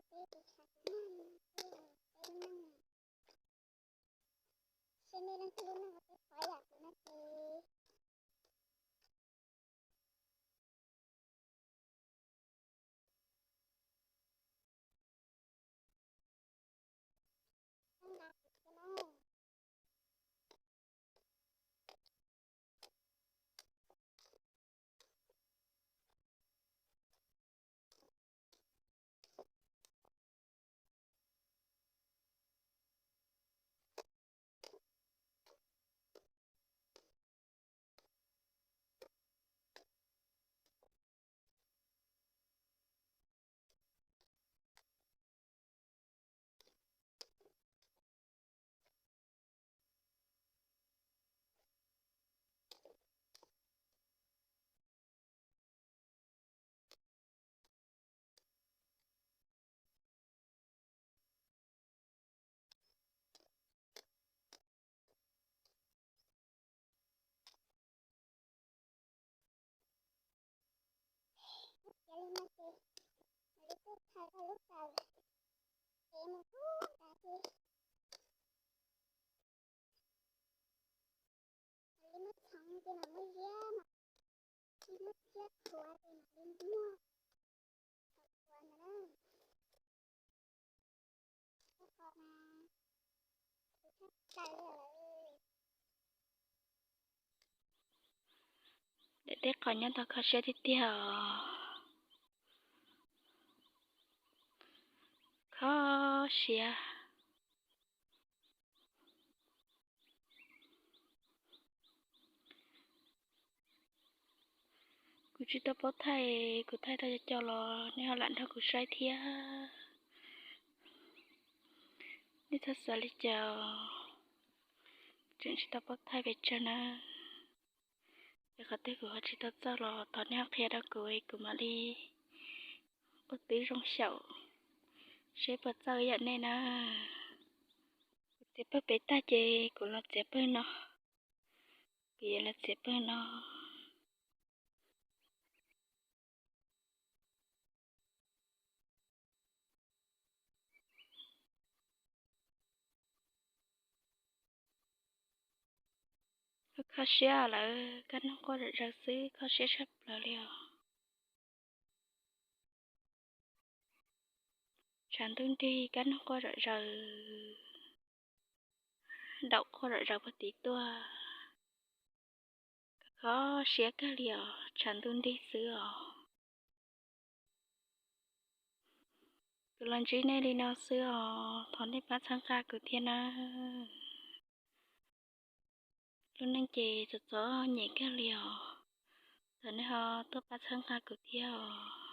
kuv teb kuv tshav kuv nag, peb lub neej, seb nej leej twg lub neej ua teb qhov yam kuv no ces Yog li no ces mam li tuaj thaij tau lub taws, ces mus pub tas ces mam li muab txhoov ces mam muab ziab, mam li muab ziab qhuav ces mam li muag qhuav ntawd na. Daim teb qhov nyob tau kho siab tiag tiag os. Kho siab. Kuv tsis tau paub thaij, kuv thaij tau co co los nej ho lam nrog kuv saib thiab. Nej txhob xav li cas, tseem tsis tau paub thaij pes tsawg na. Yog qhov twg kuv ho tsis tau txawj los thov nej ho qhia rau kuv, kuv mam li ua tib zoo xyaum seb puas txawj ib yam nej na. Kuv txiav pawg pem tag ces kuv los txiav pawg no, kuv yuav los txiav pawg no. Kho siab lawm, kab noog quaj zom zaws xwb, kho siab tshaj plaws li os. Tshav ntuj nrig, kab noog quaj zom zaws, daum quaj zom zaws puag tid tuaj. Kho siab kawg li os, tshav ntuj nrig xwb os. Kuv los ntsib nej li no xwb os, thov nej pab txhawb nqa kuv thiab nawb. Lub neej ces txom txom nyem kawg li os, thov nej ho tuaj pab txhawb nqa kuv thiab os.